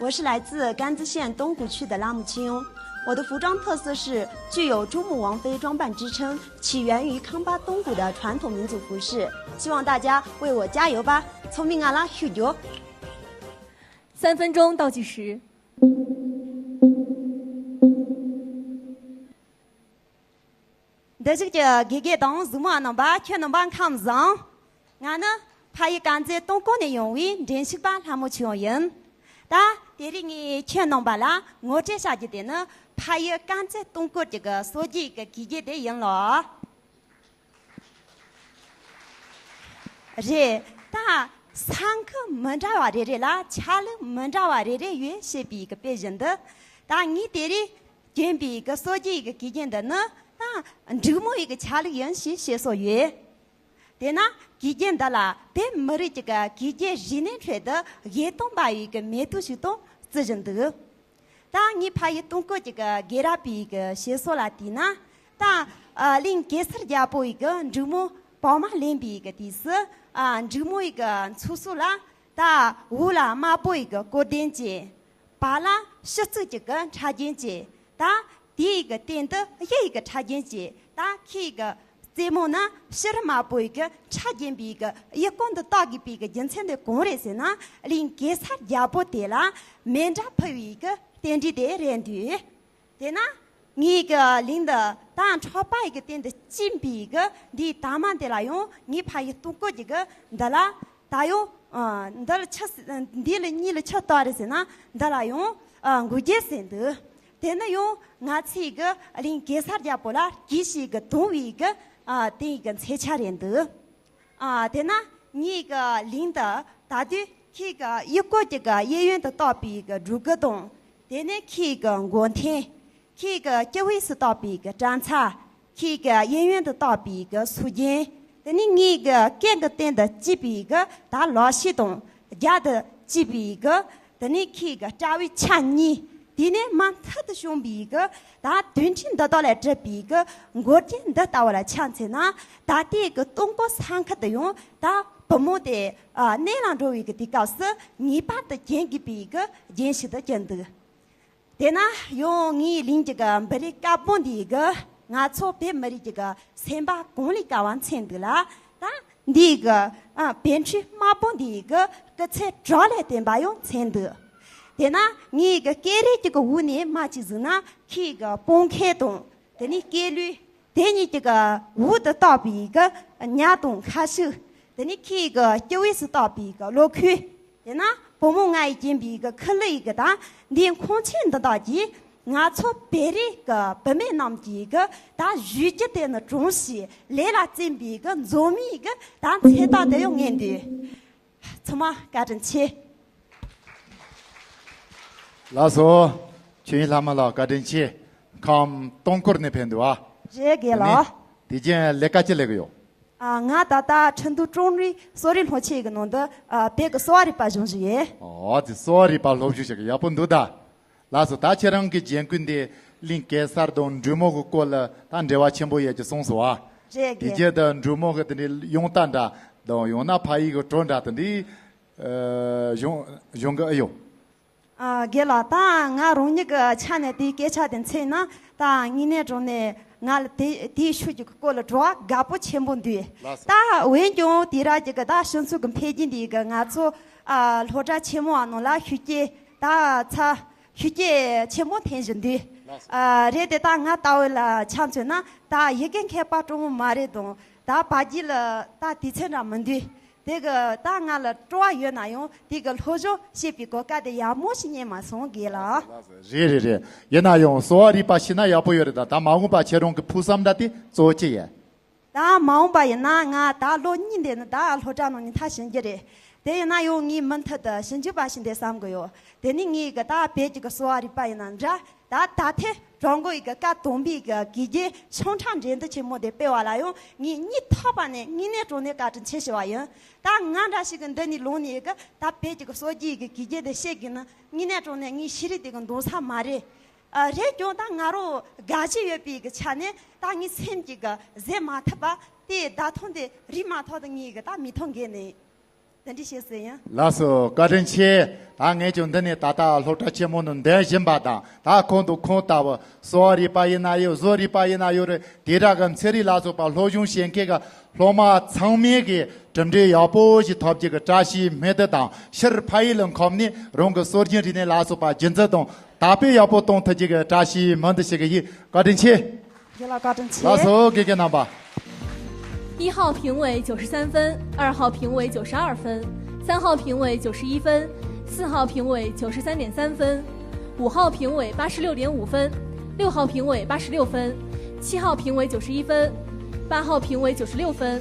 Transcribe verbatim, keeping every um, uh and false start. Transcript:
我是来自甘孜县东固区的拉木青。我的服装特色是具有珠穆王妃装扮之称，起源于康巴东固的传统民族服饰。希望大家为我加油吧！ ཚང་མས་ང་ལ་ཤུགས་རྒྱོབ། 三分钟倒计时。 འདིར་བཞུགས་ཀྱི་དགེ་རྒན་དང་གཟིགས་མོ་བ་རྣམ་པ། ཁྱེད་རྣམ་པ་ཁམས་བཟང་། ང་ནི་ཕ་ཡུལ་དཀར་མཛེས་སྟོང་སྐོར་ནས་ཡོང་བའི་འགྲན་ཞུགས་པ་ལྷ་མོ་ཆོས་དབྱངས་ཡིན། ད་དེ་རིང་ངས་ཁྱེད་རྣམ་པ་ལ་ངོ་སྤྲོད་བྱ་རྒྱུ་དེ་ནི་ཕ་ཡུལ་དཀར་མཛེས་སྟོང་སྐོར་གྱི་གི་སྲོལ་རྒྱུན་གྱི་གོས་རྒྱན་དེ་ཡིན་ལགས། རེད། ད་ས་ཁུལ་མི་འདྲ་བ་རེ་རེ་ལ་ཆ་ལུགས་མི་འདྲ་བ་རེ་རེ་ཡོད་ཞེས་པའི་གི་དཔེ་བཞིན་དུ། ད་ངས་དེ་རིང་གྱོན་པའི་གི་སྲོལ་རྒྱུན་གྱི་གོས་རྒྱན་འདི་ནི་ད་འབྲུག་མོ་ཡི་གི་ཆ་ལུགས་ཡིན་ཞེས་བཤད་སྲོལ་ཡོད། དེས་ན་གོས་རྒྱན་འདི་ལ་བོད་མི་རིགས་ཀྱི་གི་གོས་རྒྱན་རིག་གནས་ཁྲོད་དུ་དགེ་མཐོང་འབར་བའི་གི་མེ་ཏོག་ཞིག་དང་རྩི་བཞིན་འདུག། ད་ངའི་ཕ་ཡུལ་སྟོང་སྐོར་གྱི་གི་དགེ་རག་པའི་གི་བཤད་སྲོལ་ལ་བལྟས་ན། ད་ཨ་གླིང་གེ་སར་རྒྱལ་པོ་ཡི་གི་འབྲུག་མོ་བག་མ་ལེན་པའི་གི་དུས་སུ། ཨ་འབྲུག་མོ་ཡི་གི་ཚོགས་གསོག་ལ། ད་འོག་ལ་དམར་པོ་ཡི་གི་སྐོར་ལྡན་བཅས། བར་ལ་ཕྱི་གཙུག་གི་གི་ཕྲ་རྒྱན་བཅས། ད་དེའི་གི་སྟེང་དུ་གཡུ་ཡི་གི་ཕྲ་རྒྱན་བཅས། ད་ཁོའི་གི་རྩེ་མོ་ན་ཕྱི་རུ་དམར་པོ་ཡི་གི་ཕྲ་རྒྱན་པའི་གི་གཡུ་སྐོར་འདི་བཏགས་དགོས་པའི་གི་རྒྱུ་མཚན་དེ་གང་རེད་ཟེར་ན། གླིང་གེ་སར་རྒྱལ་པོ་དེ་ལ་མེ་འདྲ་ཕུལ་བའི་གི་རྟེན་འབྲེལ་དེ་རེད་འདུག། དེས་ན་ངའི་གི་གླིང་འདི་ད་འཕྲོག་པ་ཡི་གི་སྟེང་དུ་བཅིངས་པའི་གི་འདིའི་དར་མ་དེ་ལ་ཡང་ངའི་ཕ་ཡུལ་སྟོང་སྐོར་གྱི་གི་འདི་ལ་ད་ཡང་ཨ་འདི་ལ་ཆི་འདི་ལ་གཉིས་ལ་ཆི་བཏགས་རེད་ཟེར་ན། འདི་ལ་ཡང་ཨ་མགོ་རྒྱན་ཟེར་འདུག། དེ་ནི་ཡང་ང་ཚོའི་གི་གླིང་གེ་སར་རྒྱལ་པོ་ལ་གུས་ཞེས་གི་དུང་བའི་གི་ཨ་དེའི་གི་མཚོན་ཆ་རེད་འདུག། ཨ་དེས་ན་ངའི་གི་གླིང་འདི་ད་དུང་ཁོའི་གི་གཡུ་སྐོར་གྱི་གི་གཡས་གཡོན་དུ་བཏགས་པའི་གི་སྒྲོ་སྐུར་དང་། དེ་ནས་ཁོའི་གི་མགོ་འཐོམས། ཁོའི་གི་དཀྱིལ་འོས་སུ་བཏགས་པའི་གི་སྐྲ་མཚར། ཁོའི་གི་གཡས་གཡོན་དུ་བཏགས་པའི་གི་སོ་རྒྱན། དེ་ནས་ངའི་གི་སྐེ་གི་སྟེང་དུ་བཅིངས་པའི་གི་ད་ལག་ཤེས་དང་རྒྱབ་ཏུ་བཅིངས་པའི་གི། དེ་ནས་ཁོའི་གི་དཔྲལ་བའི་ཆ་གཉིས། དེ་ནས་མར་མཐིལ་དུ་ཕྱུང་བའི་གི་ད་དུང་ཁྲིའི་འདུ་ཏོག་ལས་གྲུབ་པའི་གི་མགོ་རྒྱན་འདི་ལྟ་བུ་ལ་ཆ་མཚོན་ན། ད་ལྟའི་གི་སྟོང་སྐོར་ས་ཁུལ་དུ་ཡང་ད་བུ་མོ་དེ་ཨ་གནས་ལ་འགྲོ་བའི་གི་དུས་སྐབས་སུ་ངེས་པར་དུ་གྱོན་དགོས་པའི་གི་རྒྱན་ཞིག་ཏུ་གྱུར་འདུག། དེས་ན་ཡང་ངའི་གླིང་གི་གི་འབུ་རས་དཀར་པོ་འདིའི་གི་ང་ཚོ་བོད་མི་རིགས་ཀྱི་གི་སེམས་པ་གང་ལས་དཀར་བ་མཚོན་འདུག་ལ། ད་འདིའི་གི་ཨ་བོད་ཁྲི་དམར་པོ་འདིའི་གི་སྐུ་ཚེ་བྲག་ལས་བརྟན་པ་ཡང་མཚོན་འདུག། དེས་ན་ངའི་གི་སྐེ་རིང་གི་གི་འོག་ནས་མར་ཅིག་གཟིགས་ན། ཁོའི་གི་པང་ཁ་དང་། དེ་ནས་སྐེ་ལུས། དེ་གཉིས་ཀྱི་གི་འོག་ཏུ་བཏགས་པའི་གི་ཉ་དང་ཁ་ཤུག། དེ་ནས་ཁོའི་གི་དཀྱིལ་འོས་སུ་བཏགས་པའི་གི་ལོ་ཁུག། དེ་ན་བུ་མོ་ལྔ་ཡིས་བརྒྱན་པའི་གི་ཁུ་ལུ་ཡི་གི་ད་འདིའི་ཁུངས་ཆེན་འདི་དག་གིས་ང་ཚོ་བོད་རིགས་གི་བུད་མེད་རྣམས་ཀྱི་གི་ད་གཞོན་སྐྱེས་དེ་ནི་གྲོང་ཞིང་ལས་ལ་བརྩོན་པའི་གི་འཛོམས་མའི་གི་ད་མཚན་རྟགས་དེ་ཡང་ངེས་འདུག། ཚང་མ་བཀའ་དྲིན་ཆེ། ལགས་སོ། ཆོས་དབྱིངས་ལྷ་མོ་ལགས་བཀའ་དྲིན་ཆེ། ཁམས་སྟོང་སྐོར་ནས་ཕེབས་འདུག་ཨ། རེད་རྒན་ལགས། དེ་ནས་དེ་རྗེས་ལས་ཀ་ཅི་ལས་གི་ཡོད། ཨ་ང་ད་ལྟ་ཁྲིན་ཏུའུ་ཀྲོང་རི་གསོ་རིག་སློབ་ཆེན་གྱི་ནང་དུ་ཨ་བོད་ཀྱི་གསོ་བ་རིག་པ་སྦྱོང་བཞིན་ཡོད། ཨོ་དེ་གསོ་བ་རིག་པ་སློབ་སྦྱོང་བྱེད་ཀྱི་ཡག་པོ་འདུག་ད། ལགས་སོ། ད་ཁྱེད་རང་གི་རྒྱན་གོས་འདི་གླིང་གེ་སར་དང་འབྲུག་མོ་གི་སྐོར་ལ་ད་འབྲེལ་བ་ཆེན་པོ་ཡོད་ཀྱི་གསུངས་སོང་ཨ། རེད་དེ་རྒན། རྗེས་དུ་འབྲུག་མོ་གི་དེ་འདྲའི་ཡོང་སྟངས་འདྲ་དང་ཡང་ན་ཕ་ཡུལ་གྱི་བྲོ་འདྲ་དེ་འདྲའི་ཨ་གཞུང་གཞུང་གི་ཨེ་ཡོད། ཨ་རྒན་ལགས། ད་ང་རང་ཉིད་ཀྱི་ཆ་ནས་དེའི་སྐད་ཆ་དེ་མཚོན་ན། ད་དངོས་གནས་དྲང་གནས་ང་ལ་དེ་དེའི་ཤུགས་ཀྱི་སྐོར་ལ་བྲོ་བ་དགའ་པོ་ཆེན་པོ་འདུག། ལགས་སོ། ད་འོན་ཀྱང་དེ་ར་ཅིག་གི་ད་སྤྱི་ཚོགས་ཀྱི་འཕེལ་རྒྱས་འདི་གི་ང་ཚོ་ཨ་སློབ་གྲྭ་ཆེན་མོ་བ་ནང་ལ་ཤུགས་སྐྱེད་ད་ཚ་ཤུགས་རྐྱེན་ཆེན་པོ་ཐེབས་བཞིན་འདུག། ལགས་སོ། ཨ་རེད་དེ་ད་ང་ལྟ་བུ་ལ་ཆ་མཚོན་ན་ད་ཡི་གེ་མཁས་པ་སྤྲོ་མོ་མ་རེད་དང་། ད་བར་རྒྱུད་ལ་ད་དུས་ཚོད་འདྲ་མི་འདུག། དེ་གི་ད་ང་ལ་སྤྲོ་བ་ཡོད་ན་ཡང་དེ་གི་སློབ་སྦྱོང་བྱེད་པའི་གོ་སྐབས་དེ་ཡག་མོ་ཞིག་རྙེད་མ་སོང་རྒན་ལགས། ལགས་སོ། རེད་རེད་རེད། ཡིན་ན་ཡང་གསོ་བ་རིག་པ་ཤེས་ན་ཡག་པོ་ཡོད་རེད། ད་ད་མ་འོངས་པ་ཁྱེད་རང་གི་ཕུགས་བསམ་འདྲ་དེ་གཙོ་བོ་ཅི་ཡིན། ད་མ་འོངས་པ་ཡིན་ན་ང་ད་ལོ་གཉིས་འདས་ན་ད་སློབ་གྲྭ་ནང་ནས་མཐར་ཕྱིན་རྒྱུ་རེད། དེ་ཡིན་ན་ཡང་ངས་མུ་མཐུད་དུ་ཞིབ་འཇུག་པ་ཞིག་འདེད་བསམ་གི་ཡོད། དེ་ནི་ངས་གི་ད་བོད་ཀྱི་གི་གསོ་བ་རིག་པ་ཡིན་ན་འདྲ། ད་ད་ཐེངས་ཀྲུང་གོ་ཡི་གི་སྐབས་དང་པོའི་གི་དགེ་རྒན་ཤོང་ཁྲ་འགྲན་བསྡུར་ཆེན་མོ་དེ་སྤེལ་བ་ལ་ཡང་ངས་སྙིང་ཐག་པ་ནས་དངོས་གནས་དྲང་གནས་བཀའ་དྲིན་ཆེ་ཞུ་བ་ཡིན། ད་ང་འདྲ་ཞིག་གི་འདི་ནས་ལངས་ནས་གི་ད་བོད་ཀྱི་གི་གསོ་རྒྱུའི་གི་དགེ་རྒན་དེ་བཤད་དགོས་ན་དངོས་གནས་དྲང་གནས་ངའི་ཤེས་རིག་དེ་གི་འདང་ས་མ་རེད། ཨ་རེད་ཀྱང་ད་ང་རང་དགའ་ཞེན་ཡོད་པའི་གི་ཆ་ནས་ད་ངའི་སེམས་ཀྱི་གི་བཟོད་མ་ཐུབ་པ་དེ་བརྡ་ཐོ་དེ་རིག་མ་ཐག་ཏུ་ངའི་གི་ད་མིག་ཐོག་འགེལ་ནས། དེ་འདྲ་བྱས་ཟིན་ཡང་། ལགས་སོ། བཀའ་དྲིན་ཆེ། ད་ངས་ཀྱང་འདི་ནས་ད་ལྟ་སློབ་གྲྭ་ཆེན་མོ་ནང་འདོན་བཞིན་པ་དང་། ད་གོང་དུ་གོང་ལྟ་བུ་གསོ་བ་རིག་པ་ཡིན་ན་ཡོད། བཟོ་རིག་པ་ཡིན་ན་ཡོད་རེད། དེ་དག་གི་ཚན་རིག་ལ་སོགས་པ་སློབ་སྦྱོང་བྱེད་མཁན་གྱི་སློབ་མ་ཚང་མས་ཀྱི་གྲུབ་འབྲས་ཡག་པོ་ཞིག་ཐོབ་རྒྱུ་གི་བཀྲ་ཤིས་སྨོན་འདུན་དང་། ཕྱིར་ཕ་ཡུལ་ལ་འཁོར་ནས་རང་གི་སྲོལ་རྒྱུན་རིག་གནས་ལ་སོགས་པ་རྒྱུན་འཛིན་དང་དར་སྤེལ་ཡག་པོ་གཏོང་ཐུབ་རྒྱུ་གི་བཀྲ་ཤིས་སྨོན་འདུན་ཞུ་གི་ཡིན། བཀའ་དྲིན་ཆེ། རྒན་ལགས་བཀའ་དྲིན་ཆེ། ལགས་སོ། དགེ་རྒན་རྣམ་པ། 一号评委九十三分，二号评委九十二分，三号评委九十一分，四号评委九十三点三分，五号评委八十六点五分，六号评委八十六分，七号评委九十一分，八号评委九十六分。